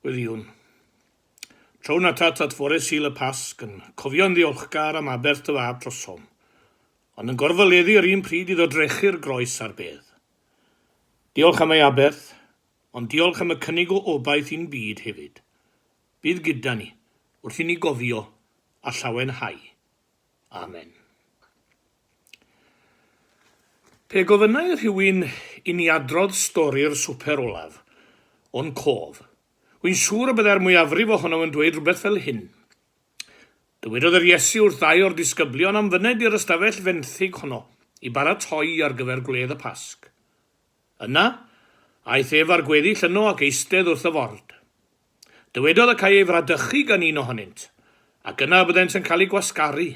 Weddïwn. Trown atat at fore Sul y Pasg yn cofio'n ddiolchgar am aberth dy fab drosom, ond yn gorfoleddu yr un pryd iddo drechu'r groes a'r bedd. Diolch am ei aberth, ond diolch am y cynnig o obaith i'n byd hefyd. Bydd gyda ni, wrth i ni gofio a llawenhau. Amen. Pe gofynnai rhywun i ni adrodd stori'r swper olaf o'n cof, wy'n siŵr y byddai'r mwyafrif ohonom yn dweud rhywbeth fel hyn. Dywedodd yr Iesu wrth ddau o'r disgyblion am fyned i'r ystafell fenthyg honno i baratoi ar gyfer gwledd y Pasg. Yna, aeth ef a'r gweddill yno ac eistedd wrth y ford. Dywedodd y câi ei fradychu gan un ohonynt, ac yna y byddent yn cael eu gwasgaru.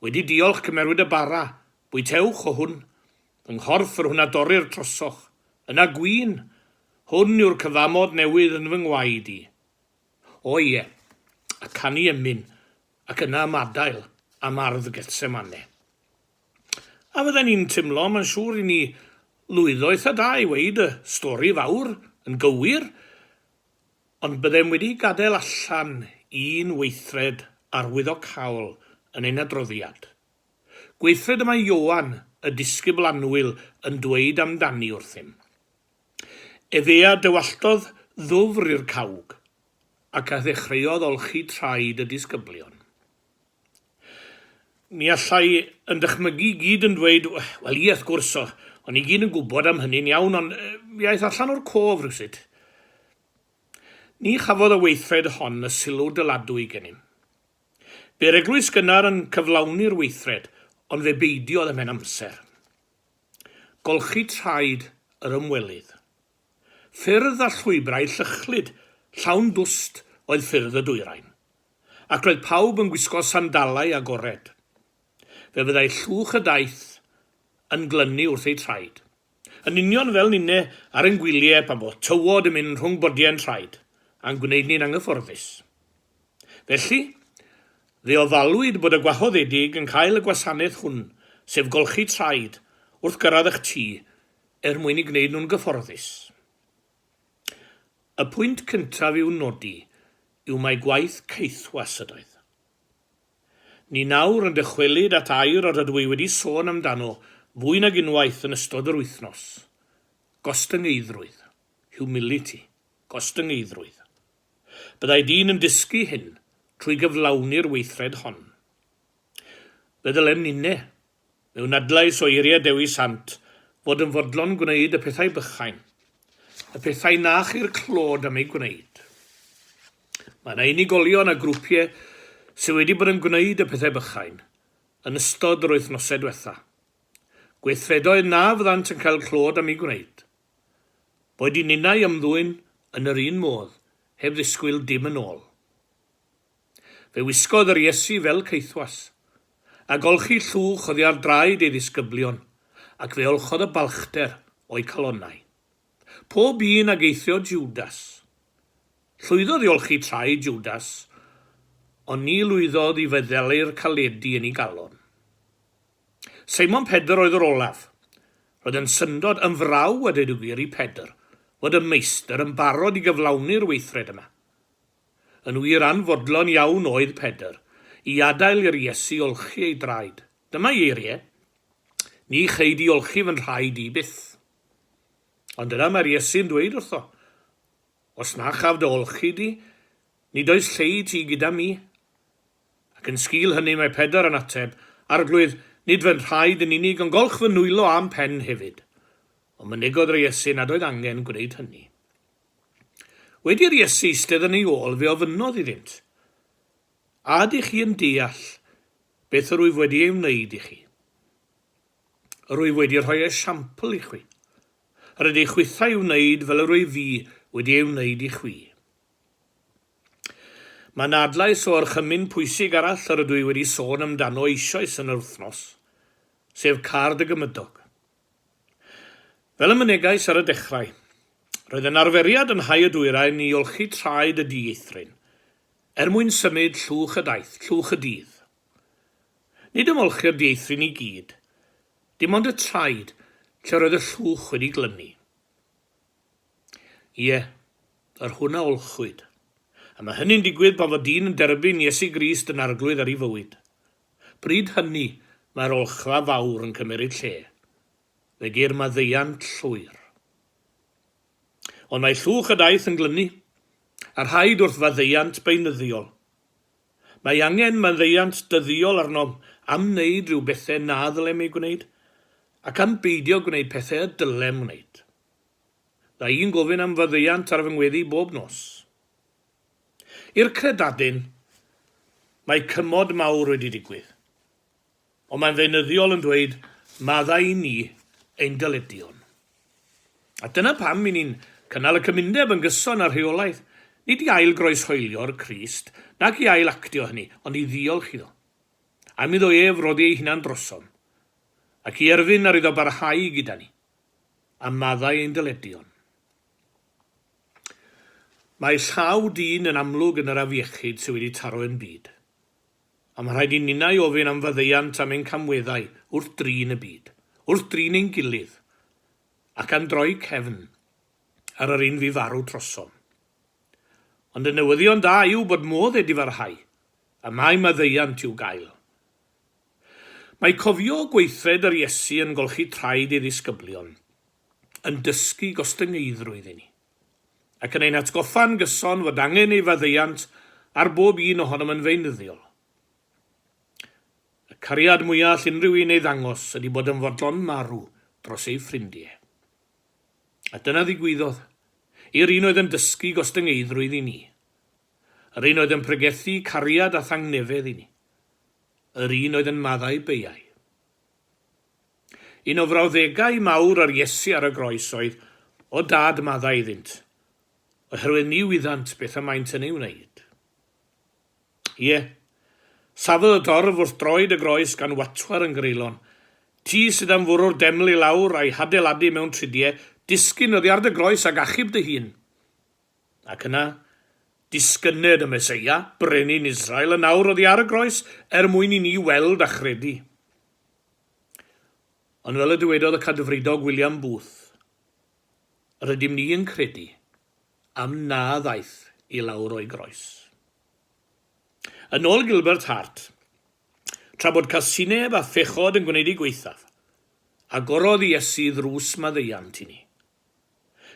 Wedi diolch cymerwyd y bara, Bwytewch o hwn, fy nghorff yr hwn a dorrir trosoch. Yna gwin, Hwn yw'r cyfamod newydd yn fy ngwaed i. O ie, a canu emyn, ac yna ymadael am ardd Gethsemane. A fydden ni'n timlo, mae'n siŵr i ni lwyddo eitha da i weud y stori fawr yn gywir, ond byddem wedi gadael allan un weithred arwyddocaol yn ein adroddiad. Gweithred y mae Ioan, y disgybl annwyl, yn dweud amdani wrthym. Efe a dywalltodd ddwfr i'r cawg, ac a ddechreuodd olchi traed y disgyblion. Mi allai yn dychmygu i gyd yn dweud, wel ie, wrth gwrs, o, o'n i gyd yn gwybod am hynny'n iawn, ond mi aeth allan o'r cof rhywsut. Ni chafodd y weithred hon y sylw dyladwy gennym. Bu'r eglwys gynnar yn cyflawni'r weithred, ond fe beidiodd ymhen amser. Golchi traed yr ymwelydd. Ffyrdd a llwybrau llychlyd, llawn dwst oedd ffyrdd y dwyrain. Ac roedd pawb yn gwisgo sandalau agored. Fe fyddai llwch y daith yn glynu wrth eu traed. Yn union fel ninne ar ein gwylie pan fo tywod yn mynd rhwng bodie'n traed, a'n gwneud ni'n anghyfforddus. Felly, fe ofalwyd bod y gwahoddedig yn cael y gwasanaeth hwn, sef golchi traed, wrth gyrraedd eich tŷ, er mwyn eu gwneud nhw'n gyfforddus. Y pwynt cyntaf i'w nodi yw mai gwaith caethwas ydoedd. Ni nawr yn dychwelyd at air yr ydw i wedi sôn amdano fwy nag unwaith yn ystod yr wythnos, gostyngeiddrwydd, humility, gostyngeiddrwydd. Byddai dyn yn dysgu hyn trwy gyflawni'r weithred hon. Fe ddylem ninne, mewn adlais o eiriau Dewi Sant, fod yn fodlon gwneud y pethau bychain, y pethau na cheir clod am eu gwneud. Mae yna unigolion a grwpiau sydd wedi bod yn gwneud y pethau bychain yn ystod yr wythnosau diwetha. Gweithredoedd na fyddant yn cael clod am eu gwneud. Boed i ninnau ymddwyn yn yr un modd heb ddisgwyl dim yn ôl. Fe wisgodd yr Iesu fel caethwas, a golchi llwch oddi ar draed ei ddisgyblion, ac fe olchodd y balchder o'u calonnau. Pob un ag eithrio Jwdas. Llwyddodd i olchi traed Jwdas, ond ni lwyddodd i feddelu'r caledi yn ei galon. Seimon Pedr oedd yr olaf. Roedd yn syndod, yn fraw a dweud y gwir, i Pedr, fod y Meistr yn barod i gyflawni'r weithred yma. Yn wir anfodlon iawn oedd Pedr i adael i'r Iesu olchi ei draed. Dyma'i eiriau, Ni chei di olchi fy nhraed i byth. Ond yna mae'r Iesu'n dweud wrtho, Os na chaf dy olchi di, nid oes lle i ti gyda mi. Ac yn sgil hynny mae Pedr yn ateb, Arglwydd, nid fy nhraed yn unig, ond golch fy nwylo a'm pen hefyd. Ond mynegodd yr Iesu nad oedd angen gwneud hynny. Wedi i'r Iesu eistedd yn ei ôl, fe ofynnodd iddynt, A ydych chi yn deall beth yr wyf wedi ei wneud i chi? Yr wyf wedi rhoi esiampl i chwi. Yr ydych chwithau i wneud fel yr wyf fi wedi ei wneud i chwi. Mae yna adlais o orchymyn pwysig arall yr ydw i wedi sôn amdano eisoes yn yr wythnos, sef car dy gymydog. Fel y mynegais ar y dechrau, roedd yn arferiad yn Nhai y Dwyrain i olchi traed y dieithryn, er mwyn symud llwch y daith, llwch y dydd. Nid ymolchi'r dieithryn i gyd, dim ond y traed lle roedd y llwch wedi glynu. Ie, yr hwn a olchwyd. A mae hynny'n digwydd pan fod dyn yn derbyn Iesu Grist yn Arglwydd ar ei fywyd. Bryd hynny mae'r olchfa fawr yn cymeryd lle. Fe geir maddeuant llwyr. Ond mae llwch y daith yn glynu, a rhaid wrth faddeuant beunyddiol. Mae angen maddeuant dyddiol arnom am wneud rhyw bethau na ddylem eu gwneud, ac am beidio gwneud pethau y dylem wneud. Dda i'n gofyn am faddeuant ar fy ngweddi bob nos. I'r credadun, mae cymod mawr wedi digwydd. Ond mae'n feunyddiol yn dweud, 'Maddau i ni ein dyledion. A dyna pam i ni'n cynnal y cymundeb yn gyson a rheolaidd, nid i ail-groeshoelio'r Crist, nac i ail-actio hynny, ond i ddiolch iddo. Am iddo ef roddi ei hunan drosom, ac i erfyn ar iddo barhau gyda ni, a maddau ein dyledion. Mae llaw dyn yn amlwg yn yr afiechyd sydd wedi taro ein byd. A mae rhaid i ninnau ofyn am faddeuant am ein camweddau wrth drin y byd, wrth drin ein gilydd, ac am droi cefn ar yr un fu farw trosom. Ond y newyddion da yw bod modd edifarhau, a mae maddeuant i'w gael. Mae cofio gweithred yr Iesu yn golchi traed ei ddisgyblion yn dysgu gostyngeiddrwydd i ni. ac yn ein atgoffa'n gyson fod angen ei faddeuant ar bob un ohonom yn feunyddiol. Y cariad mwya all unrhyw un ei ddangos ydy bod yn fodlon marw dros ei ffrindie. A dyna ddigwyddodd i'r un oedd yn dysgu gostyngeiddrwydd i ni, yr un oedd yn pregethu cariad a thangnefedd i ni, yr un oedd yn maddau beiau. Un o frawddegau mawr yr Iesu ar y groes oedd, O Dad, maddau iddynt, oherwydd ni wyddant beth y maent yn ei wneud. Ie, safodd y dorf wrth droed y groes gan watwar yn greulon. Ti sydd am fwrw'r deml i lawr a'i hadeiladu mewn trudie, disgyn oddi ar dy groes ac achub dy hun. Ac yna, disgynned y Meseia, brenin Israel, yn awr oddi ar y groes er mwyn i ni weld a chredu. Ond fel y dywedodd y Cadfridog William Booth, Yr ydym ni yn credu am na ddaeth i lawr o'i groes. Yn ôl Gilbert Hart, tra bod casineb a phechod yn gwneud eu gwaethaf, agorodd Iesu ddrws maddeuant i ni.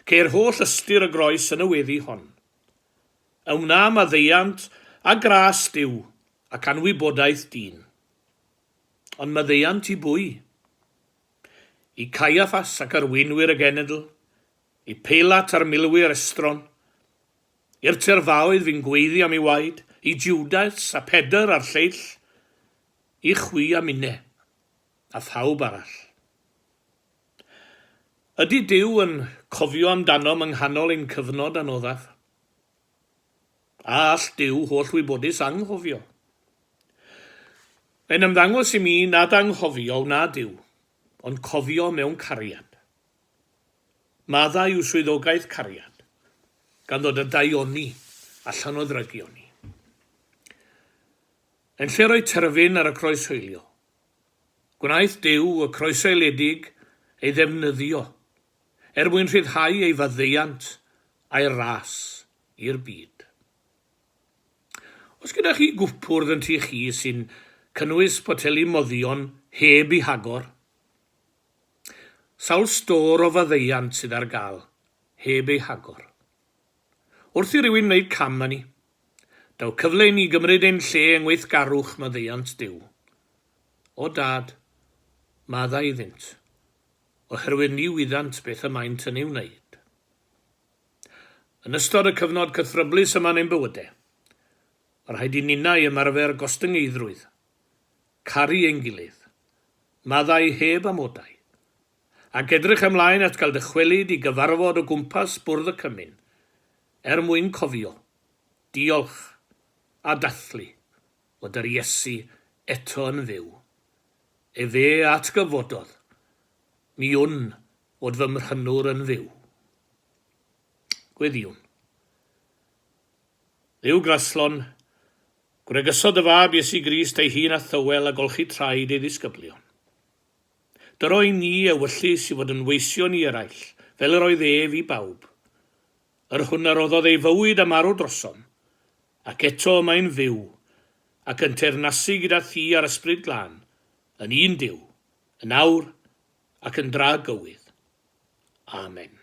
Ceir holl ystyr y groes yn y weddi hon. Y wna maddeuant a gras Duw ac anwybodaeth dyn. Ond maddeuant i bwy? I Caiaffas ac arweinwyr y genedl, i Peilat a'r milwyr estron, i'r tyrfaoedd fu'n gweiddi am ei waed, i Jwdas a Pedr a'r lleill, i chwi a minne, a phawb arall. Ydy Duw yn cofio amdanom yng nghanol ein cyfnod anoddaf? A all Duw holl-wybodus anghofio? Mae'n ymddangos i mi nad anghofio wna Duw, ond cofio mewn cariad. Maddau yw swyddogaeth cariad, gan ddod â daioni allan o ddrygioni. Yn lle rhoi terfyn ar y croeshoelio, gwnaeth Duw y croeshoeliedig ei ddefnyddio er mwyn rhyddhau ei faddeuant a'i ras i'r byd. Oes gyda chi gwpwrdd yn tŷ chi sy'n cynnwys poteli moddion heb eu hagor? Sawl stôr o faddeuant sydd ar gael heb eu hagor? Wrth i rywun wneud cam â ni, daw cyfle i ni gymryd ein lle yng ngweithgarwch maddeuant Duw. O Dad, maddau iddynt, oherwydd ni wyddant beth y maent yn ei wneud. Yn ystod y cyfnod cythryblus yma yn ein bywydau, mae rhaid i ninnau ymarfer gostyngeiddrwydd, caru ein gilydd, maddau heb amodau, ac edrych ymlaen at gael dychwelyd i gyfarfod o gwmpas Bwrdd y Cymun er mwyn cofio, diolch a dathlu fod yr Iesu eto yn fyw. Efe a atgyfododd, mi wn fod fy mhrynwr yn fyw. Gweddïwn. Dduw graslon, gwregysod dy fab Iesu Grist ei hun a thywel a golchi traed ei ddisgyblion. Dyro i ni ewyllys i fod yn weision i eraill, fel yr oedd ef i bawb. Yr hwn a roddodd ei fywyd a marw drosom, ac eto y mae'n fyw, ac yn teyrnasu gyda thi a'r Ysbryd Glân, yn un Duw, yn awr ac yn dra gywydd. Amen.